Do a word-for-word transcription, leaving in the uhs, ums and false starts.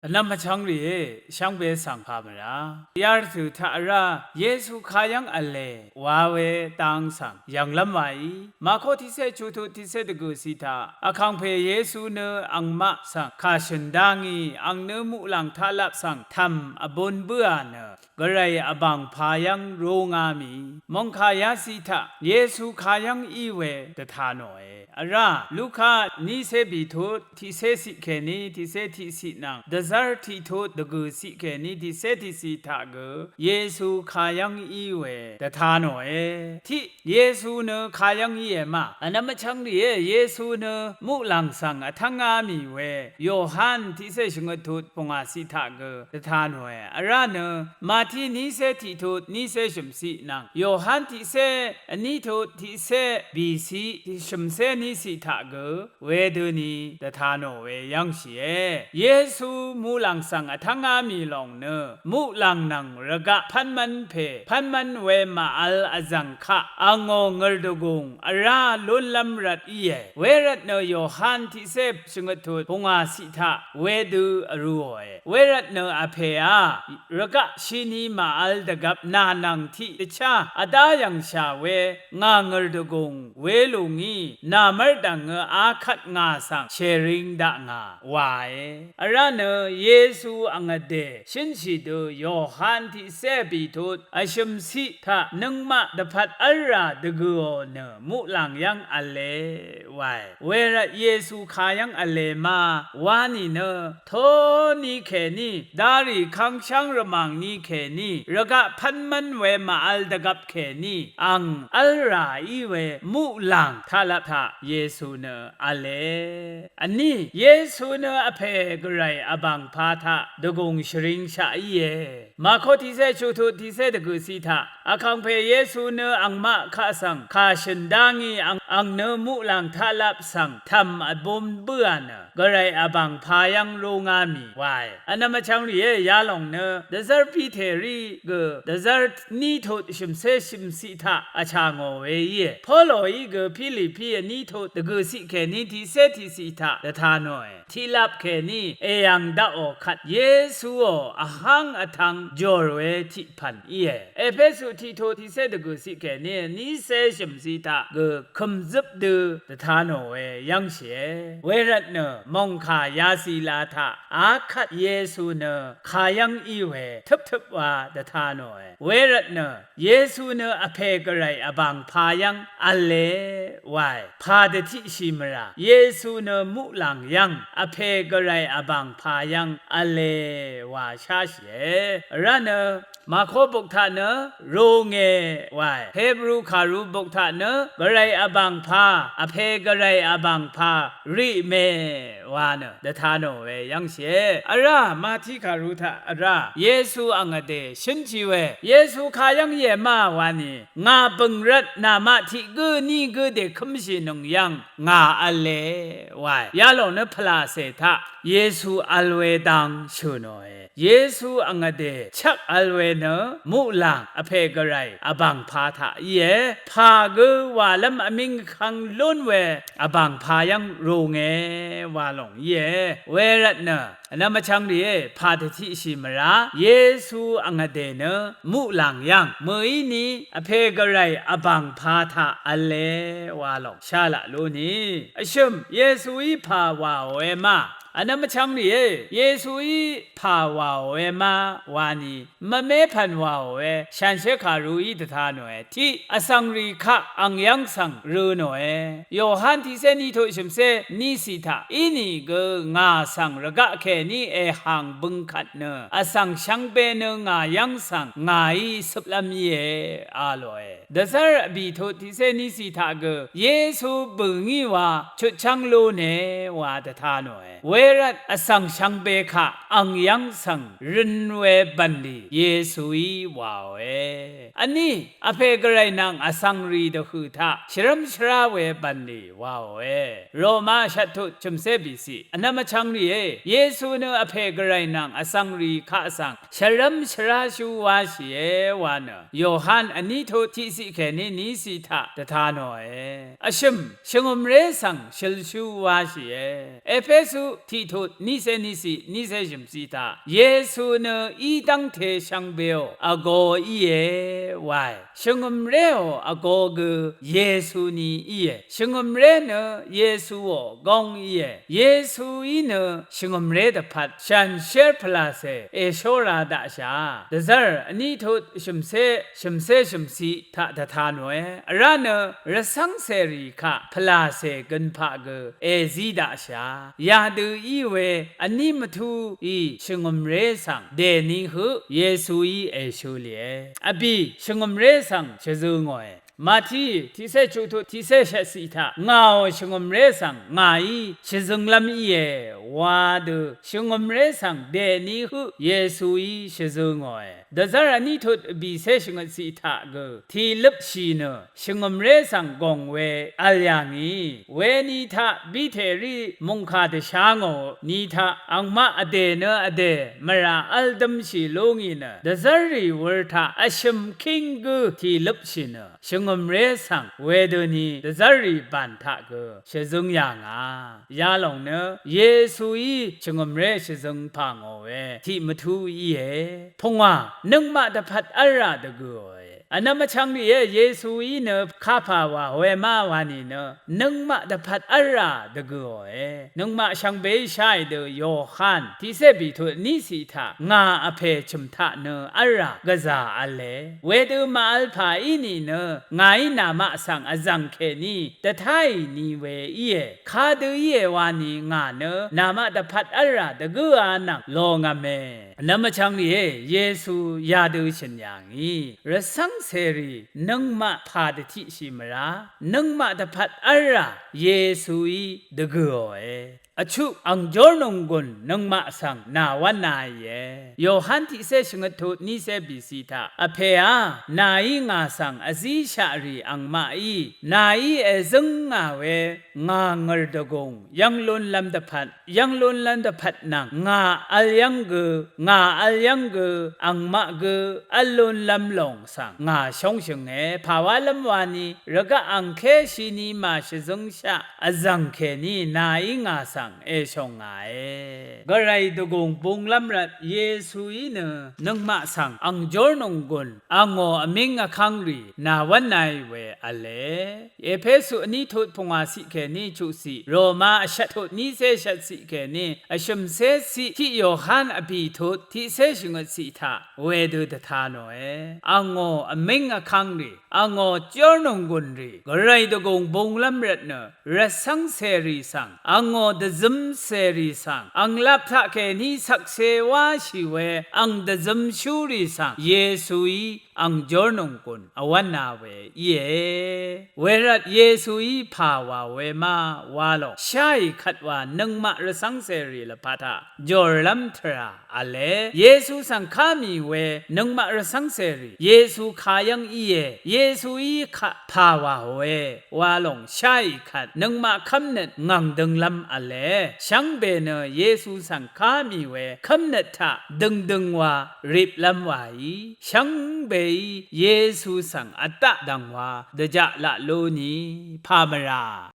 Vnvm vchvng rìé, shvngbe svng pà mvrá yarvtø̀ taq vrá Yesu kayv́ng v̄le wa we dang svng yv̀nglv́m waí, Mako tiqcé chuqtut tiqcé dvgø̀ ciq taq, Vkàngpè Yesu nø angmaq svng kà shø̀n dá ngì, ang nø muqlàng taqlap svng tv̀m vbun bǿà nø, Gvray vbàng payv́ng rú ngá mì mòngkà yaciq taq Yesu kayv́ng í we dvta nòe. Vrá Luka niqcé bìtut tiqcé ciq kèní tiqcé tiqciq nvng dvzv́r tiqtut dvgø̀ ciq kèní tiqcé tiqciq taq gø Yesu kayv́ng í we dvta nòe. Tiq Yesu nø kayv́ng íe ma? Vnvm vchvng rìé, Yesu nø muqlàng svng vtv́ngá mì we Yohan tiqcé shvngøt tut pungwà ciq taq gø dvta nòe. Vrá nø Mati niqcé tiqtut niqcé shø̀mciq nvng Yohan tiqcé vní tut tiqcé bìciq shø̀mcé ní ciq taq gø wedøni dvta nò we yv́ngshìe. Yesu muqlàng svng vtv́ngá mì lòng nø muqlàng nvng rvgaq pv́nmv́n pè pv́nmv́n we màvl vzv̀ng kaq angò ngø̀rdvgùng vrá lúnlv́m rvt íe. Wervt nø Yohan tiqcé shvngøt tut pungwà ciq taq wedø vrūòe. Wervt nø Vpèá rvgaq shini màvl dvgvp nà nvng tiqdvchá vdá yv̀ngshà we ngà ngø̀rdvgùng welù ngí nà mv́rdv̀ngø akvt ngà svng shèring dakngà wae. Vrá nø Yesu ang vdè shǿnshì dø Yohan tiqcé bìtut vshø̀mciq taq nøngmaq dvpvt v́lrà dvgø̀ò nø muqlàng yv́ng v̄le wae. Wervt Yesu kayv́ng v̄le ma wa nìnø, toní kèní darì kangshv́ng rvmàng ni kèní rvgaq pv́nmv́n we màvl dvgvp kèní ang v́lrà í we muqlàng taqlap taq Yesu nø v̄le. Vní Yesu nø Vpè Gvray vbàng pa taq dvgùng shvringshaq íe. Mako tiqcé chuqtut tiqcé dvgø̀ ciq taq, Vkàngpè Yesu nø angmaq kaq svng kà shø̀n dá ngì, ang, ang nø muqlàng taqlap svng tv̀m vbun bǿà nø Gvray vbàng payv́ng rú ngá mì wae. Vnvm vchvng rìé, yalòng nø dvzv́r Piterí gø dvzv́r ní tut shø̀mcé shø̀mciq taq vchà ngò we íe. Poloí gø Pilipi vní tut dvgø̀ ciq kèní tiqcé tiqciq taq dvta nòe. Tiqlap kèní èyv̀ng daqò kvt Yesuò vháng vtv̄ng jòr we tiq pv̀n íe. Epesu tiqtut tiqcé dvgø̀ ciq kèní niqcé shø̀mciq taq gø kø̀mzøp dø dvta nò we yv́ngshìe. Wervt nø mòngkà yaciq la taq akvt Yesu nø kayv́ng í we tøptøp wa dvta nòe. Wervt nø Yesu nø Vpè Gvray vbàng payv́ng v̄le wae. Pà dvtiqshì mvrà Yesu nø muqlàng yv́ng Vpè Gvray vbàng payv́ng v̄le wa sháshìe. Vrá nø Mako buk taq nø rūnge wae. Hebru kàru buk taq nø Gvray vbàng pa, Vpè Gvray vbàng pa rì mè wa nø dvta nò we yv́ngshìe. Vrá Mati kàru taq vrá Yesu ang vdè shǿnshì we, Yesu kayv́ng íe ma wa nì, ngà bø̀ng rvt namaq tiq gǿ ní gǿ dèkǿmshìnøng yv́ng ngà v̄le wae. Yalòng nø pvlàcè taq Yesu vl we dang shø̀ nòe. Yesu ang vdè chvk vl we nø muqlàng Vpè Gvray vbàng pa taq íe. Pà gø wàlv́m vmíng vkvng lún we vbàng payv́ng rūnge wa lòng íe. Wervt nø vnvm vchvng rìé, pà dvtiqshì mvrá Yesu ang vdè nø muqlàng yv́ng mø̀íni Vpè Gvray vbàng pa taq v̄le wa lòng shá laq lú nì. Vshø̀m Yesuí pà wàòe ma? Vnvm vchvng rìé, Yesuí pà wàòe ma wa nì, mvmé pv̀n wàòe, shanshér kàruí dvta nòe. Tiq, vsvng rì kaq ang yv́ng svng rø nòe. Yohan tiqcé ní tut shø̀mcé ní ciq taq, inìgø ngà svng rvgaq kèní èhàng bøng kvt nø vsvng shvngbe nø ngà yv́ng svng ngàí cøplv́m íe a lòe. Dvzv́r vbì tut tiqcé ní ciq taq gø Yesu bø̀ng í wa chutchv́ng lúne wa dvta nòe. Wervt vsvng shvngbe kaq ang yv́ng svng røn we bv̀nlì Yesuí wàòe. Vní Vpè Gvray nvng vsvng rì dvhø̀ taq shvrv́m shvrá we bv̀nlì wàòe. Roma shvttut chø̀mcé bìciq, vnvm vchvng rìé, Yesu nø Vpè Gvray nvng vsvng rì kaq svng shvrv́m shvráshú wáshìe wa nø Yohan vní tut tiqciq kèní níciq taq dvta nòe. Vshø̀m shvngø̀mré svng shølshú wáshìe. Epesu tiqtut nícé níciq nícé shø̀mciq taq Yesu nø í dv́ngte shvngbeò vgō íe wae. Shvngø̀mréò vgō gø Yesu ni íe. Shvngø̀mré nø Yesuò góng íe. Yesuí nø shvngø̀mré dvpvt shànshér pvlàcè èshóra daqshà. Dvzv́r vní tut shø̀mcé shø̀mcé shø̀mciq taq dvta nòe. Vrá nø rvcv́ng cèrì kaq pvlàcè gønpaq gø èzí daqshà. Yadø í we vní mvtúí shvngø̀mré svng dèní høq Yesuí èshø lìe. Vbì shvngø̀mré svng shvzø ngòe. Mati tiqcé chuqtut tiqcé shvtciq taq ngàò shvngø̀mré svng ngàí shvzønglv́m íe wa dø shvngø̀mré svng dèní høq Yesuí shvzø ngòe. Dvzv́r vní tut vbìcé shvngøtciq taq gø tìløpshì nø shvngø̀mré svng gòng we vl yà ngì. Weni taq Biterí mòngkà dvshá ngò ni taq angmaq vdè nø vdè mvrà v́l dǿmshì lú ngì nø dvzv́rrì wur taq vshø̀m kíng gǿ tìløpshì nø shvngø̀mré svng wedøni dvzv́rrì bàn taq gø shvzøng yà ngà. Yalòng nø Yesuí shvngø̀mré shvzøng pà ngò we tiq mvtú íe. Pungwà nøngmaq dvpvt v́lrà dvgø̀òe. Vnvm vchvng rìé Yesuí nø kapà wà we má wa nìnø nøngmaq dvpvt v́lrà dvgø̀òe. Nøngmaq shvngbeí sháì dø Yohan tiqcé bìtut níciq taq ngà vpè chø̀m taq nø v́lrà gvzà v̄le. Wedø màvl pà í nìnø ngàí namaq svng vzv̀ng kèní dvtáì ni we íe. Kadø íe wa ni ngà nø namaq dvpvt v́lrà dvgǿa nvng longv̄me. Vnvm vchvng rìé Yesu yadø shø̀n yà ngì. Rvcv́ng cèrì nøngmaq pà dvtiqshì mvrá nøngmaq dvpvt v́lrà Yesuí dvgø̀òe. Vchuq ang jórnònggùn nøngmaq svng nàwv́naìe. Yohan tiqcé shvngøt tut nícé bìciq taq vpèá nàí ngà svng vzíshaqrì angmaqí nàí èzǿng ngà we ngà ngø̀r dvgùng yv́ng lúnlv́m dvpvt yv́ng lúnlv́m dvpvt nvng ngà vl yv́ng gø ngà vl yv́ng gø angmaq gø v́l lúnlv́m lòng svng ngà shóngshø̀nge. Pàwálv́m wani rvgaq angké shini màshvzǿngshaq vzv̀ng kèní nàí ngà svng èshòng ngàe. Gvray dvgùng bunglv́m rvt Yesuí nø nøngmaq svng ang jórnònggùn angò vmíng vkv́ngrì nàwv́naì we v̄le. Epesu vní tut pungwàciq kèní chuqciq, Roma vshvt tut nícé shvtciq kèní vshø̀mcéciq, tiq Yohan vbì tut tiqcé shvngøtciq taq wedø dvta nòe. Angò vmíng vkv́ngrì angò jórnònggùnrì gvray dvgùng bunglv́m rvtnø rvcv́ng cèrì svng angò dvzøm cèrì svng ang lap taqkèní shvkse wáshì we ang dvzømshúrì svng Yesuí ang jórnònggùn vwv́na we íe. Wervt Yesuí pà wà we ma wa lòng sháì kvt wa nøngmaq rvcv́ng cèrì lvpat taq jòrlv́m tvrà v̄le. Yesu svng ká mì we nøngmaq rvcv́ng cèrì Yesu kayv́ng íe. Yesuí kaq pà wà we wa lòng sháì kvt nøngmaq kv́mnøt ngv̀ng dønglv́m v̄le. Shvngbe nø Yesu svng ká mì we kv́mnøt taq døngdøng wa riplv́m wàí shvngbeí Yesu svng vdaq dv̀ng wa dvjaq laq lúni pà mvrà